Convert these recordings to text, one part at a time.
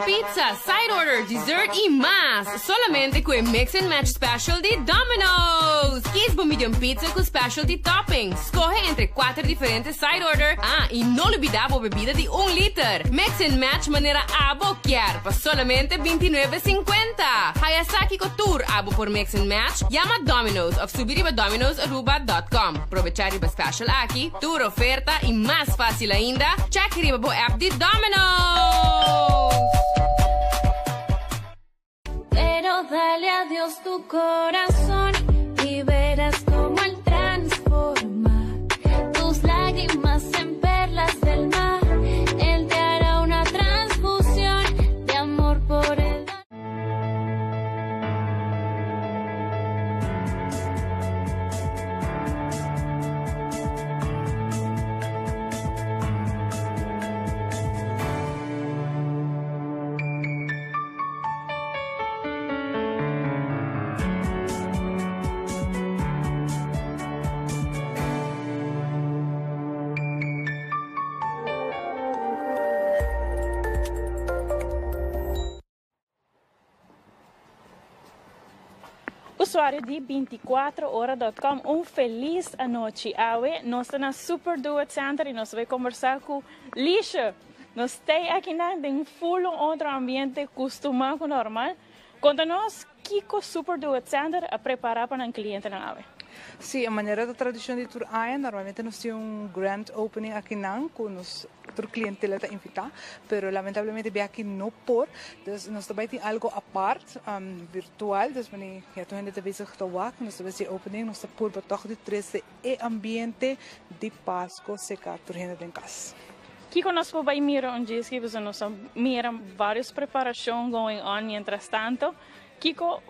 Pizza, side order, dessert y mas! Solamente cu e Mix and Match Special di Domino's! Kies bo medium pizza cu specialty topping. Scoge entre cuater diferente side order. Ah, y no lubida bo bebida di un liter. Mix and Match manera abo kier pa solamente bintinuebe sinkuenta! Haya sa kico tur abo por mix and match? Yama Domino's of subi riba dominosaruba dot com. Probecha riba special aki, tur oferta y mas facil ainda, check riba bo app di Domino's! Pero dale a Dios tu corazón y verás como él transforma tus lágrimas en perlas del mar. Él te hará una transfusión de amor por el Usuario di binticuatro ora dot com un feliz anochi. Awe nos ta na Super Duet Center y nos ta bay conversa cu Lisha. Nos stay aki nan den full un otro ambiente custuma cu normal. Conta nos kico Super Duet Center a prepara pa nan clientenan awe. Sí, e manera ta tradicion di tur aña, normalmente nos tin un grand opening aki nan cu nos tur clientela ta invita, pero lamentablemente bia aki no por, dus nos ta bay tin algo apart, virtual, dus mane ya tur hende ta bezig ta wak, nos ta bay haci opening, nos ta purba toch di trece e ambiente di Pasco seca tur hende den cas. Kico nos por bay mira un djis aki? Pasobra nos a mira varios preparacion going on mientras tanto. Kico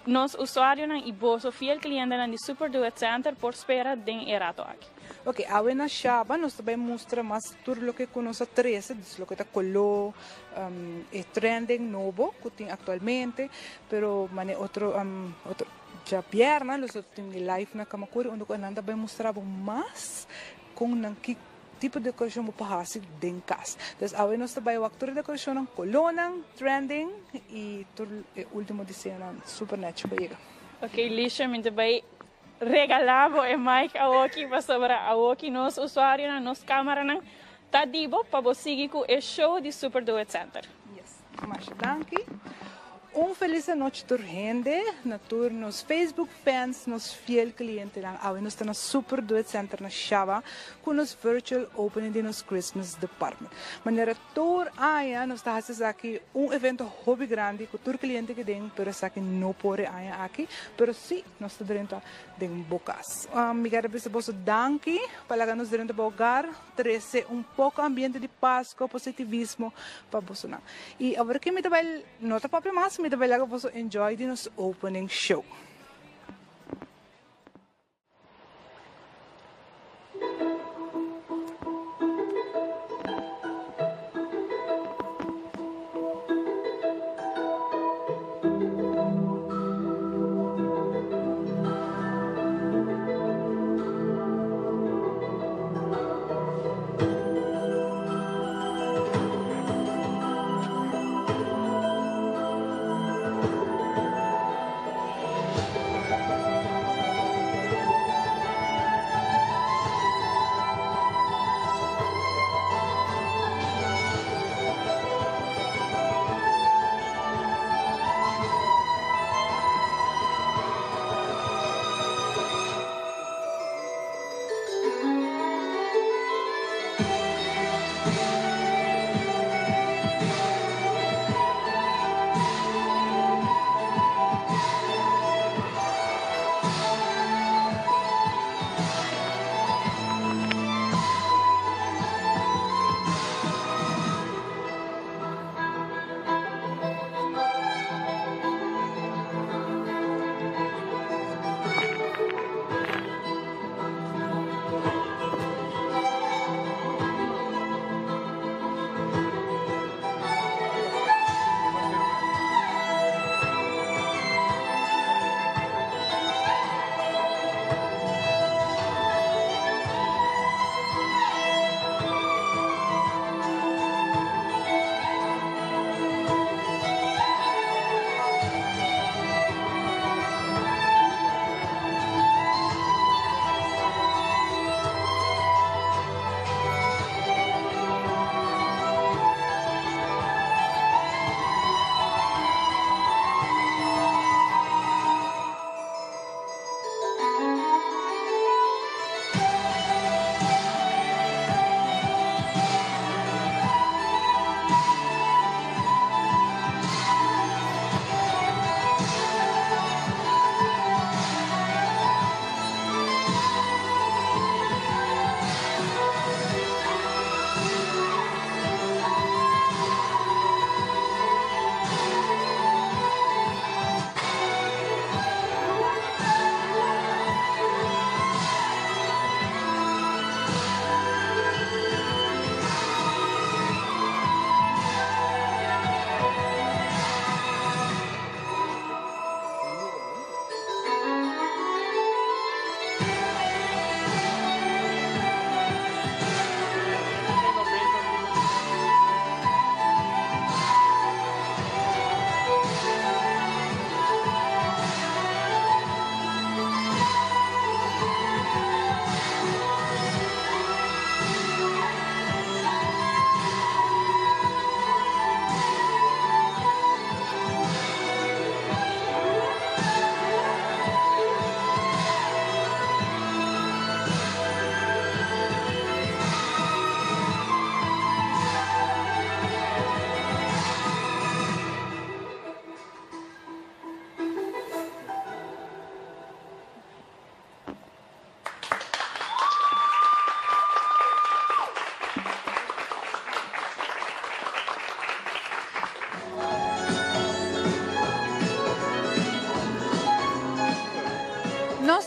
nos usuarionan y boso fiel clientenan di Super Duet Center por spera den e rato aki? Ok, awe na Shaba nos ta bay mustra mas tur loke cu nos a trece, dus loke ta color, e trending nobo cu tin actualmente, pero mane otro, otro djabièrnè nos lo tin live na Camacuri unda cu nan ta bay mustra bo mas con nan ki tipo di decoracion bo por haci den cas. Entonces awe nos ta bay wak tur e decoracionnan, colornan, trending y tur e ultimo diseñonan super nechi cu a yega. Ok Lisha, mi ta bay regala bo e mic awoki pasobra awoki nos usuarionan, nos camaranan ta di bo pa bo sigui cu e show di Super Duet Center. Yes, masha danki. Un felis anochi tur hende, na tur nos Facebook fans, nos fiel clientenan. Awe nos ta na Super Duet Center na Shaba cu nos virtual opening di nos Christmas Department. Manera tur aña nos ta haci esaki un evento hopi grandi cu tur cliente ki den, pero esaki no por e aña aki, pero si nos ta drenta den bo cas. Mi kier a bisa boso danki pa laga nos drenta bo hogar. Trece un poco ambiente di Pascua, positivismo pa bosonan. Y awor ki mi ta bay, no ta papia mas, mi ta bay laga boso enjoy di nos opening show.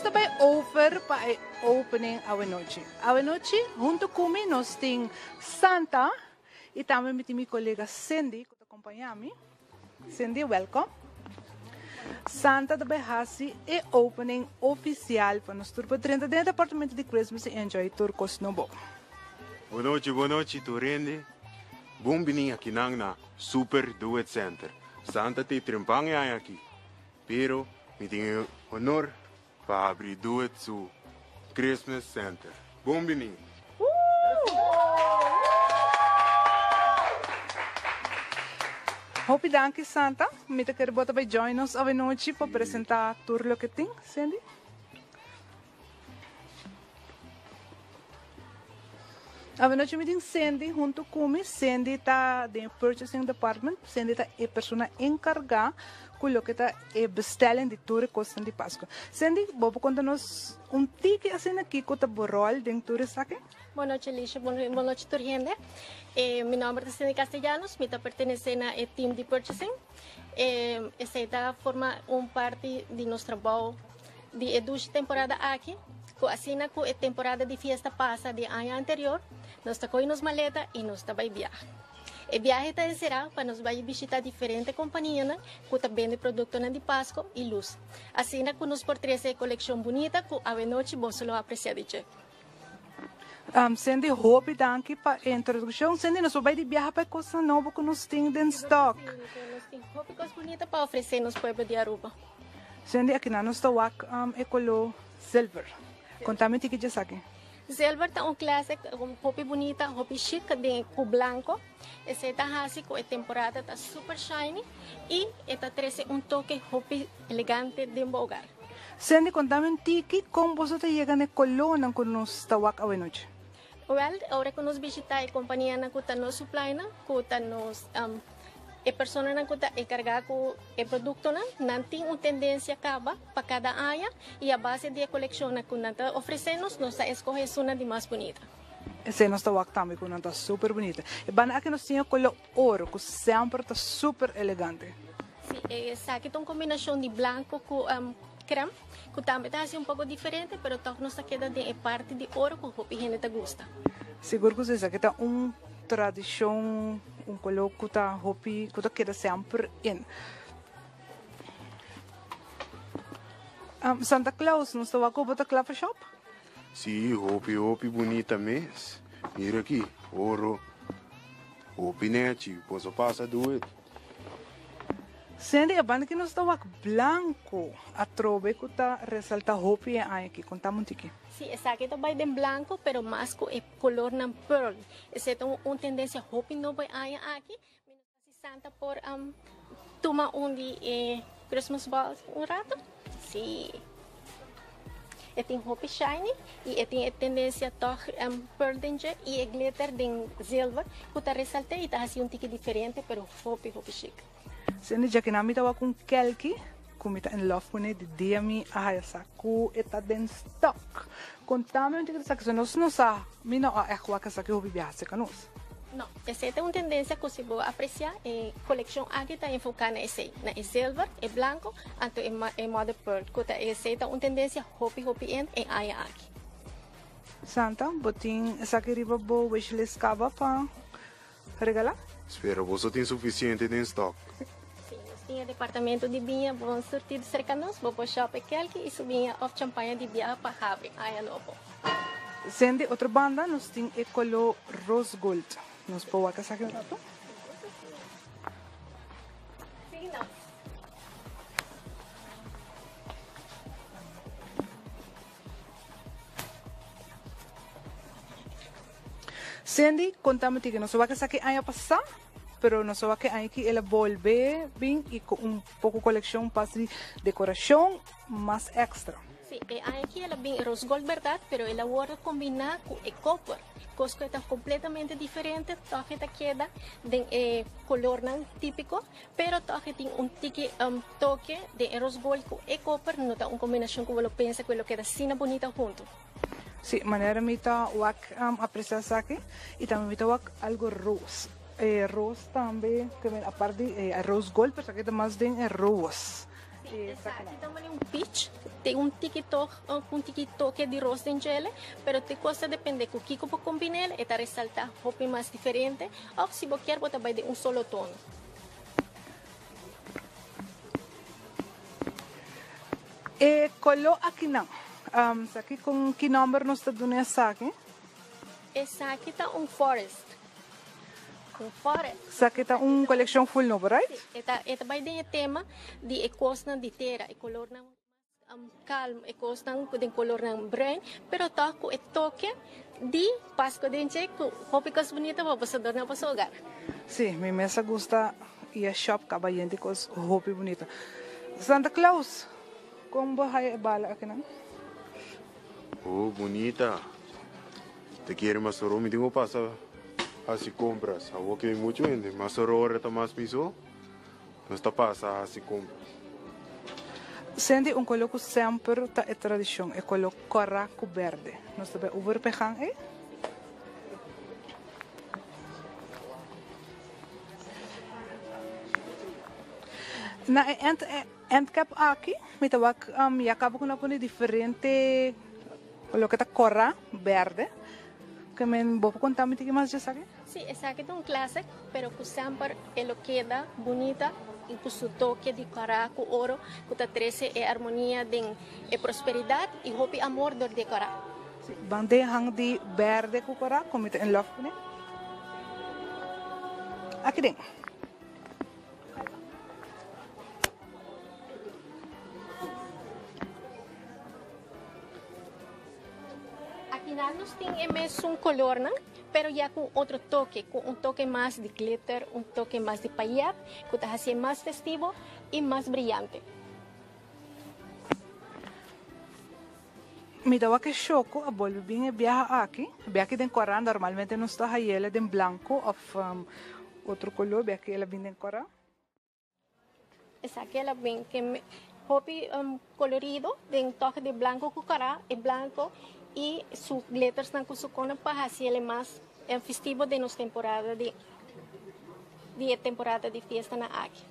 ta bai over pa e opening awe nochi. Awe nochi hunto ku mi nos tin Santa i tambe mi tin mi kolega Cindy ku ta kompañá mi. Cindy, welkom. Santa ta bai hasi e opening ofisial pa nos tur por drenta den e departamento di Christmas i enjoy tur kos nobo. Bon nochi, bon nochi tur hende. Bon bini akinan na Super Do It Center. Santa ta e trempan e aña aki. Pero mi tin e honor pa habri Do It su Christmas Center. Bon bini! Hopi danki Santa. Mi ta kere bo ta bai join nos awenochi pa presenta tur loke tin. Cindy? Awenochi mi tin Cindy hunto cu mi. Cindy ta den e purchasing department. Cindy ta e persona encarga cu loke ta e bestelling di tur e cosnan di Pascu. Cindy, bo por conta nos un tiki asina kico ta bo rol den tur esaki? Bon nochi Alicia, bon nochi tur hende. Mi nomber ta Cindy Castellanos, mi ta pertenece na e team di purchasing. Esey ta forma un parti di nos trabou di e dushi temporada aki, ku asina ku e temporada di fiesta pasa di aña anterior, nos ta kohe nos maleta i nos ta bai biaha. E biahe ta enserá pa nos bai bishitá diferente kompanianan ku ta bende produktonan di Pasko i lus. Asina ku nos por trese e kolekshon bunita ku awenochi boso lo apresiá di dje. Cindy, hopi danki pa e introdukshon. Cindy, nos por bai di biaha pa e kosnan nobo ku nos tin den stock. Nos tin hopi kos bunita pa ofresé nos pueblo di Aruba. Cindy, akinan nos ta wak e koló zilver. Konta mi tiki djesaki. Zilver ta un clase hopi bunita, hopi chic den ku blanco. Esei ta hasi ku e temporada ta super shiny i e ta trese un toke hopi elegante den bo hogar. Cindy, konta mi un tiki kon boso ta yega na e kolónan ku nos ta wak awenochi. Wèl, ora ku nos bishitá e kompanianan ku ta nos suplynan, ku ta nos e personanan ku ta enkargá ku e produktonan, nan tin un tendensia kaba pa kada aña i a base di e kolekshonnan ku nan ta ofresé nos, nos ta eskohe esunnan di mas bunita. Esei nos ta wak tambe ku nan ta super bunita. E banda aki nos tin e koló oro ku semper ta super elegante. Si, esaki ta un kombinashon di blanko ku krèm ku tambe ta hasi un poko diferente pero tòg nos ta keda den e parti di oro ku hopi hende ta gusta. Sigur ku si, esaki ta un tradishon, un koló ku ta hopi, ku ta keda semper in. Santa Claus, nos ta wak ku bo ta kla pa shop? Sí, hopi hopi bunita mes. Mira aki, oro. Hopi nechi, boso pasa do it. Cindy, e banda ki nos ta wak blanco atrobe ku ta resalta hopi e aña aki. Konta mi un tiki. Sí, esaki ta bai den blanco, pero mas ku e colornan pearl. Esei ta un tendencia hopi nobo e aña aki. Mi no sa si Santa por tuma un di e Christmas balls un rato. Sí. E tin hopi shiny y e tin e tendencia toch pearl den dje y e glitter den zilver cu ta resalté y ta haci un tiki diferente pero hopi hopi chic. Cindy, dja kinan mi tawa cu un kelki cu mi ta in love cune di dia mi a haya sa cu e ta den stock. Contame un tiki di esaki, so nos no sa, mi no a echt wak esaki hopi biaha cerca nos. No, esei ta un tendencia cu si bo aprecia e coleccion aki ta enfoca na esei, na e zilver, e blanco, anto e mother pearl, cu ta esei ta un tendencia hopi hopi in e aña aki. Santa, bo tin esaki riba bo wishlist caba pa regala? Spera boso tin suficiente den stock. Si, nos tin e departamento di biña bon surtido cerca nos, bo por shop e kelki y su biña of champaña di biaha pa habri aña nobo. Sen di otro banda nos tin e color rose gold. Nos por wak esaki un rato? Sí, nos. Cindy, konta mi tiki, nos a wak esaki aña pasá, pero nos a wak e aña aki el a bolbe bin i ku un poko kolekshon pas di dekorashon mas èkstra. Sí, e aña aki el a bin e rose gold bèrdat, pero el a wòrdu kombiná ku e koper, kos ku e ta kompletamente diferente, tòg e ta keda den e kolornan típiko, pero tòg e tin un tiki toke den e rose gold ku e koper, no ta un kombinashon ku bo lo pensa ku e lo keda asina bunita huntu. Sí, manera mi ta wak aprecia esaki y tambe mi ta wak algo roos. E roos tambe, ke men apart di e rose gold, pero esaki ta mas den e roos. Sí, Esaki ta mane un peach, tin un tiki tog, un tiki toke di ros den djele, pero te cos ta depende cu kico bo combinel, e ta resalta hopi mas diferente, of si bo kier bo ta bay den un solo tono. E color akinan, esaki con ki nomber nos ta duna esaki? Esaki ta un forest. Un forest. Esaki ta un coleccion full nobo, right? Si, e ta, e ta bai den e tema di e cosnan di tera, e colornan mas calm, e cosnan cu den colornan bruin, pero toch cu e toke di Pasco den dje cu hopi cos bunita pa boso adorna boso hogar. Si, mi mes a gusta y a shop caba yen di cos hopi bunita. Santa Claus, con bo haya e bala akinan? Oh, bunita. Te kere mas oro mi tin ku pasa hasi kompras. Awor ke muchu hende, mas oro ora ta mas miso, nos ta pasa hasi kompras. Senti un kolo ku semper ta e tradishon, e kolo kòrá ku bèrdè. Nos ta bai over pegan ei. Na e endcap aki mi ta wak ya kaba ku nan a pone diferente. Loke ta kora berde. Ke men bo por konta mi tiki mas di esaki? Sí, esaki ta un classic, pero ku semper e lo keda bunita i ku su toke di kora ku oro ku ta trese e armonia den e prosperidat i hopi amor dor di e kora. Sí, ban den hang di berde ku kora ku mi ta in love kuné. Aki den. Akinan nos tin e mesun colornan, pero ya cu otro toke, cu un toke mas di glitter, un toke mas di payet, cu ta hacié mas festivo y mas briyante. Mi ta wak e shoko a bolbe bin e biaha aki. Biaha aki den kora normalmente nos ta hayele den blanco of otro color, biaha aki el a bin den kora. Esaki el a bin ke hopi kolorido den toke di blanko ku kara e blanko i su glittersnan ku su kona pa hasi el e mas festivo den nos temporada di di e temporada di fiestanan aki.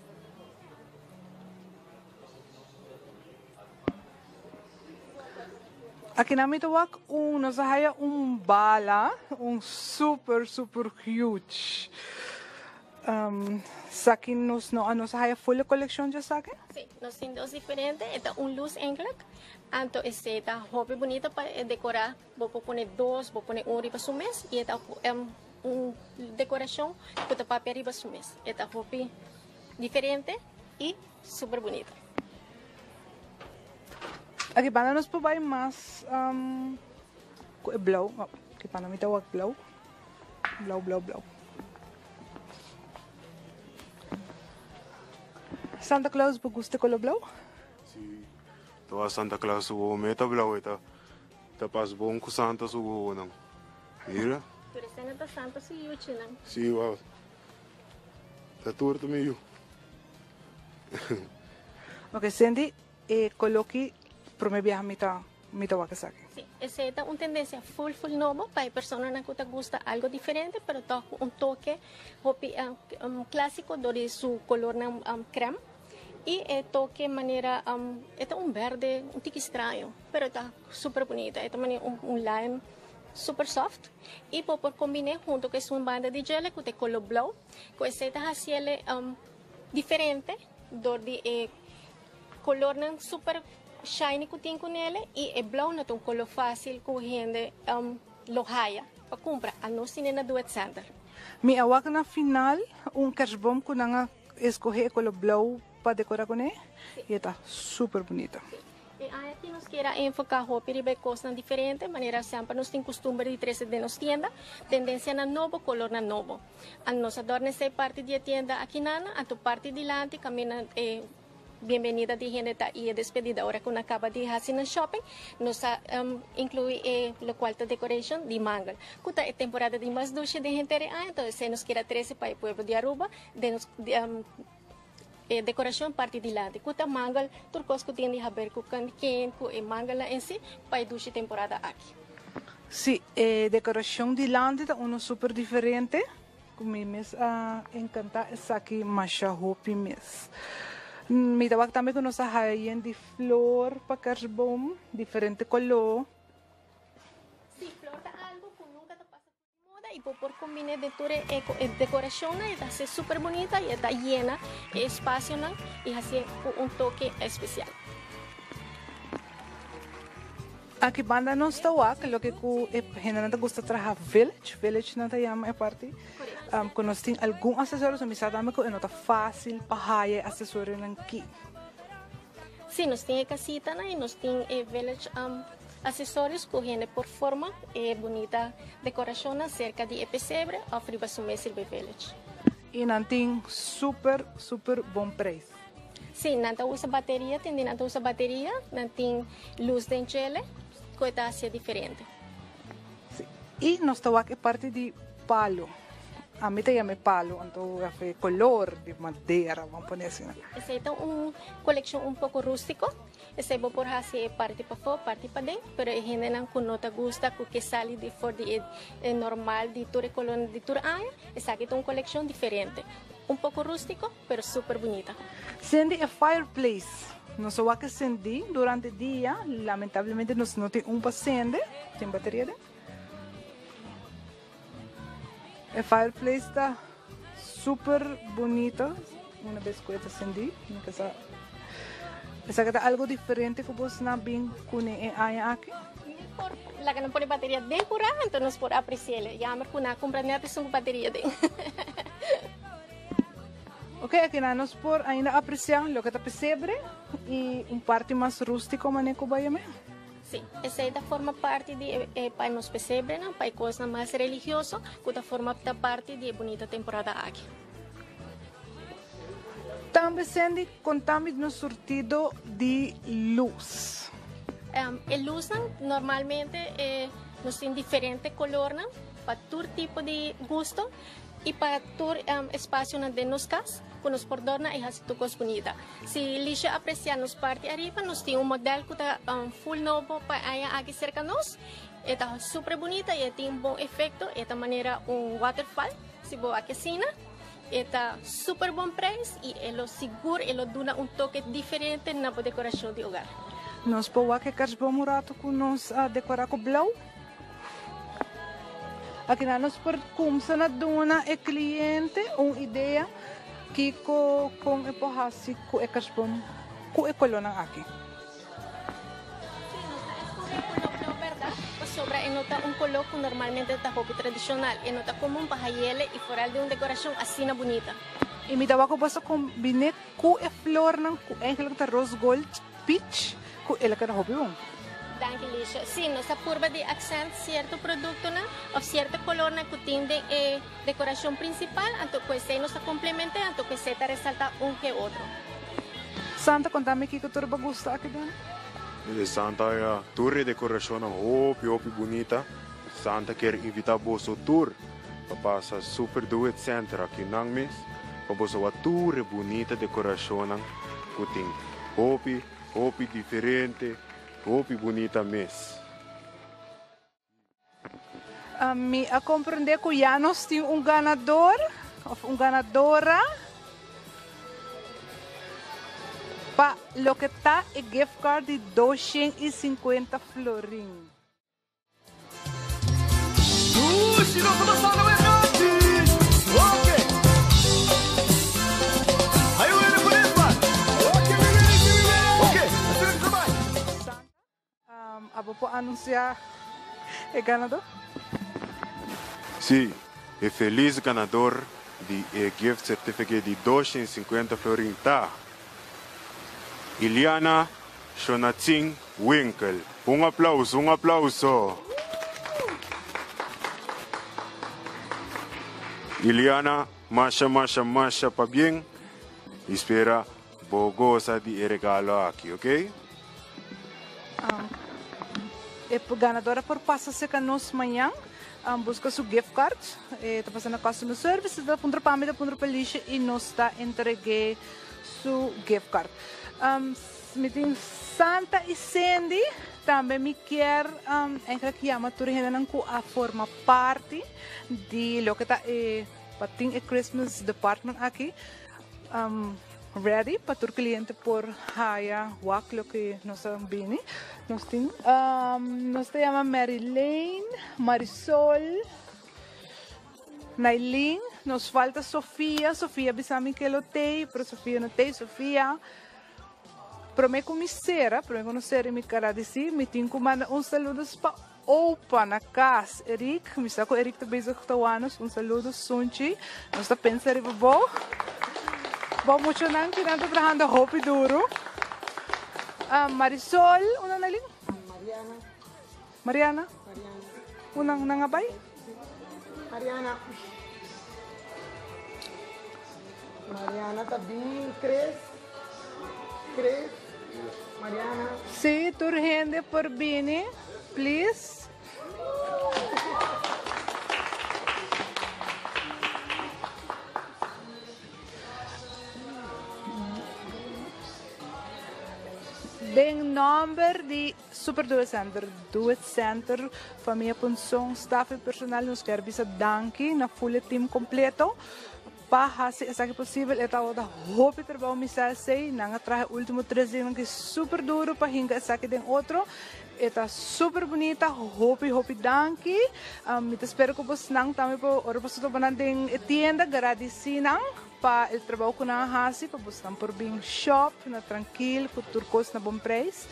Aki nan mi ta wak un nos a haya un bala un super super huge. Saki nos no a nos a haya full e coleccion dje saki? Sí, nos tin dos diferente, e ta un luz enklik, anto esei ta hopi bunita pa e decora, bo por pone dos, bo pone un riba su mes y e ta un decoracion cu ta papia riba su mes, e ta hopi diferente y super bunita. Aki banda nos por bay mas cu e blauw, aki banda mi ta wak blauw. Blauw, blauw, blauw. Santa Claus bo gusta color blauw? Si, toa Santa Claus su wowo meta blauw e ta ta pas bon cu Santa su wowonan. Mira. Tur esena ta Santa su yuchinan. Si, wou. Ta tur ta mi yu. Ok, Cindy, e color ki prome biaha mi ta Mi ta wak esaki. Sí, esei ta un tendencia full full nobo pa e personanan cu ta gusta algo diferente pero toch cu un toke hopi clasico door di su colornan crème y e toke manera e ta un berde un tiki straño pero e ta super bunita e ta manera un lime super soft y bo por combine hunto cu esun banda di djele cu ta e color blauw cu esei ta haciele diferente door di e Colornan super shiny cu tin cu nele y e blauw no ta un color facil cu hende lo haya pa cumpra a nos tine na Duet Center. Mi a wak na final un kerstboom cu nan a escoge e color blauw pa decora cune y e ta super bunita. E aña aki nos kier a enfoca hopi riba e cosnan diferente, manera semper nos tin custumber di trece den nos tienda, tendencianan nobo, colornan nobo. A nos a dorna esey parti di e tienda aki nana, anto parti dilanti caminda e Bienvenida di hende ta y e despedida ora cu nan caba di haci nan shopping nos a inclui e locual ta decoration di mangel cu ta e temporada di mas dushi den henter e aña entonces esey nos kier a trece pa e pueblo di Aruba den nos e decoracion parti dilanti cu ta mangel tur cos cu tin di haber cu candy cane cu e mangelnan en si pa e dushi temporada aki. Si, e decoracion dilanti ta uno super diferente. Cu mi mes a encanta esaki masha hopi mes. Mi ta wak tambe ku nos a haya yen di flor pa kerstboom, diferente koló. Sí, flor ta algu ku nunka ta pasa for di moda i bo por kombiné den tur e dekorashonnan. E ta hasié super bunita i e ta yena e espasionan i hasié ku un toke espesial. Aki banda nos ta wak loke ku e hendenan ta gusta traha village, village nan ta yama e parti, ku nos tin algun asesorio, so mi sa tambe ku e no ta fásil pa haya e asesorionan ki. Sí, nos tin e kasitanan i nos tin e village asesorios ku hende por forma e bunita dekorashonnan serka di e pesebre òf riba su mes riba e village. I nan tin super super bon preis. Sí, nan ta usa bateria, tin di nan ta usa bateria, nan tin lus den chele, ku e ta hacia diferente. Sí, i nos ta wak e parti di palo. Ami ta yama e palo, anto e color di madera, ban pone asina. Esei ta un coleccion un poco rustico, esei bo por haci e parti pafó, parti paden, pero e hendenan cu no ta gusta, cu ke sali di for di e normal di tur e colornan di tur aña, esaki ta un coleccion diferente. Un poco rustico, pero super bunita. Sendi e fireplace. Nos a wak sendi durante dia, lamentablemente nos no tin un pa sende, tin bateria den. E fireplace ta super bunita, una bes cu e ta sendi, mi ke sa. Esaki ta algo diferente cu bos na bin cune e aña aki? Por laga nan pone bateria den cura, anto nos por apreciele. Jammer cu nan a cumpra net esun cu bateria den. Ok, aki nan nos por ainda aprecia loke ta pesebre y un parti mas rustico mane cu bay ame. Si, esey ta forma parti di e pa nos pesebrenan, pa e cosnan mas religioso cu ta forma ta parti di e bunita temporada aki. Tambe Sandy, contami di nos surtido di luz. E luznan normalmente nos tin diferente colornan pa tur tipo di gusto. I pa tur espasionan den nos kas ku nos por dorna i hasi tur kos bunita. Si Lisha apresiá nos parti ariba, nos tin un modèl ku ta ful nobo pa e aña aki serka nos. E ta super bunita i e tin un bon efekto. E ta manera un waterfal, si bo wak asina. E ta super bon preis i e lo sigur e lo duna un toke diferente na bo dekorashon di hogar. Nos por wak e kersboom un rato ku nos a dekorá ku blou. Akinan nos por kumsa na duna e kliente un idea kiko kon e por hasi ku e kerstboom ku e kolónan aki. Sí, nos ta escoge e koló blou bèrdat pasobra e no ta un koló ku normalmente ta hopi tradishonal. E no ta komun pa hayele i foral den un dekorashon asina bunita. I mi ta wak ku boso kombiné ku e flornan ku eigenlijk ta rose gold peach ku el a keda hopi bon. Danki Lisha. Sí, nos a purba di accent cierto productonan of cierto colornan cu tin den e decoracion principal, anto cu esey nos ta complemente, anto cu esey ta resalta un ke otro. Santa, conta mi kico tur bo gusta aki den? E Santa ya tur e decoracionnan hopi hopi bunita. Santa kier invita boso tur pa pasa Super Do It Center aki nan mes pa boso wak tur e bunita decoracionnan cu tin hopi hopi diferente hopi bunita mes. Mi a comprende cu ya nos tin un ganador of un ganadora pa loke ta e gift card di 250 florin. Abo por anuncia e ganador? Sí, e feliz ganador di e gift certificate di 250 florin ta Iliana Shonatsin Winkel. Un aplauso, un aplauso. Iliana, masha, masha, masha pabien. Y spera bo goza di e regalo aki, ok? E ganadora por pasa cerca nos mañan, busca su gift card. E ta pasa na customer service, ta puntra pa mi, ta puntra pa Lisha y nos ta entregue su gift card. Mi tin Santa y Cindy, tambe mi kier eigenlijk yama tur hendenan cu a forma parti di loke ta e pa tin e Christmas department aki. ready pa tur cliente por haya wak loke nos a bini. Nos tin, um, nos ta yama Mary Lane, Marisol, Nailin, nos falta Sofia, Sofia bisa mi ke lo tei, pero Sofia no tei, Sofia. Prome ku mi sera, prome ku nos sera i mi gradisí, mi tin ku manda un saludos pa Opa na kas. Erik, mi sa ku Erik ta bezig ta wak nos, un saludo Sunchi, nos ta pensa riba bo. Bo muchanan ki nan ta trahando hopi duru. Marisol, unda Nailin? Mariana. Mariana? Unda nan a bai? Mariana. Mariana ta bin Chris. Chris. Mariana. Sí, tur hende por bini, please. Den nomber di Super Do It Center, Do It Center, famia Ponson, staff y personal nos kier bisa danki na full e team completo pa haci esaki posibel. E tabata hopi trabao mi sa esey, nan a traha e ultimo tres dianan ki super duro pa hinca esaki den otro. E ta super bunita, hopi hopi danki. Mi ta spera cu bosnan tambe por ora boso topa nan den e tienda gradici nan pa e trabao cu nan a haci pa bosnan por bin shop na trankil cu tur cos na bon prijs.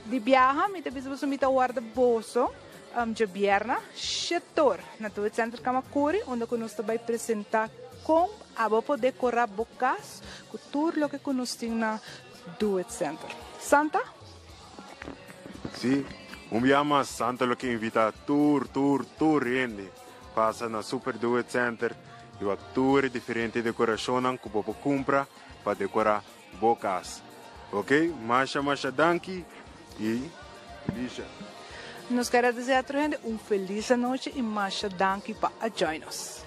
Di biaha mi ta bisa boso mi ta warda boso djabierna shetor na Do It Center Camacuri unda cu nos ta bay presenta con abo por decora bo cas cu tur loke cu nos tin na Do It Center. Santa? Si, un biaha mas Santa lo ke invita tur tur tur hende pasa na Super Do It Center y wak tur e diferente decoracionnan cu bo por cumpra pa decora bo cas. Ok, masha masha danki y Lisha. Nos ker a desea tur hende un feliz anochi y masha danki pa a join nos.